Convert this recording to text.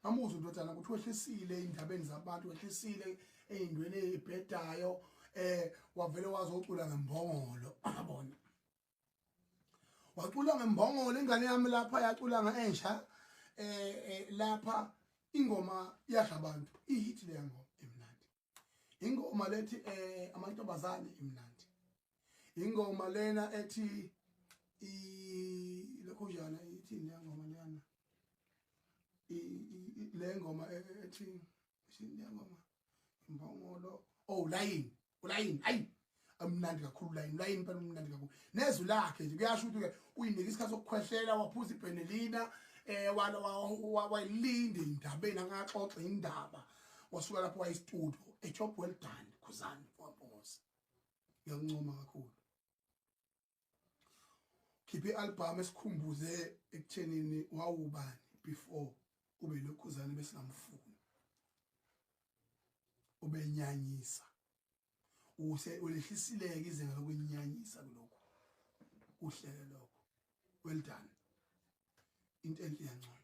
Ngamuzwa indodana ukuthi wehlisile indabeni zabantu, wehlisile ey'ndweni ey'bhedayo, wavele wazocula ngembongolo, yabona. Wacula ngembongolo ingane yami lapha, yacula nge-ensha lapha ingoma yadla abantu, ihit leya ngoma imnandi. Ingoma lethi amantombazane imnandi. Ingoma lena ethi i lokho njana ithini le ngoma leyana, le ngoma ethi ithini le ngoma, imbongolo, oh layini, ulayini, ayi amnandi kakhulu ulayini, ulayini impela umnandi kakhulu. Nezwi lakhe nje kuyasho ukuthi ke uyinika isikhathi sokukhwehlela, waphuza ibhenelina, wayilinda indabeni, angaxoxa indaba, wasuka lapho waya studio. A job well done, Khuzani Mpongose, ngiyakuncoma kakhulu. Khipha i-album esikhumbuze ekuthenini wawubani before ube lokhuzane besingamfuni, ubenyanyisa, use ulehlisileke izinga lokunyanyisa kulokhu uhlelo lokho. Well done, into enhle, iyanconywa.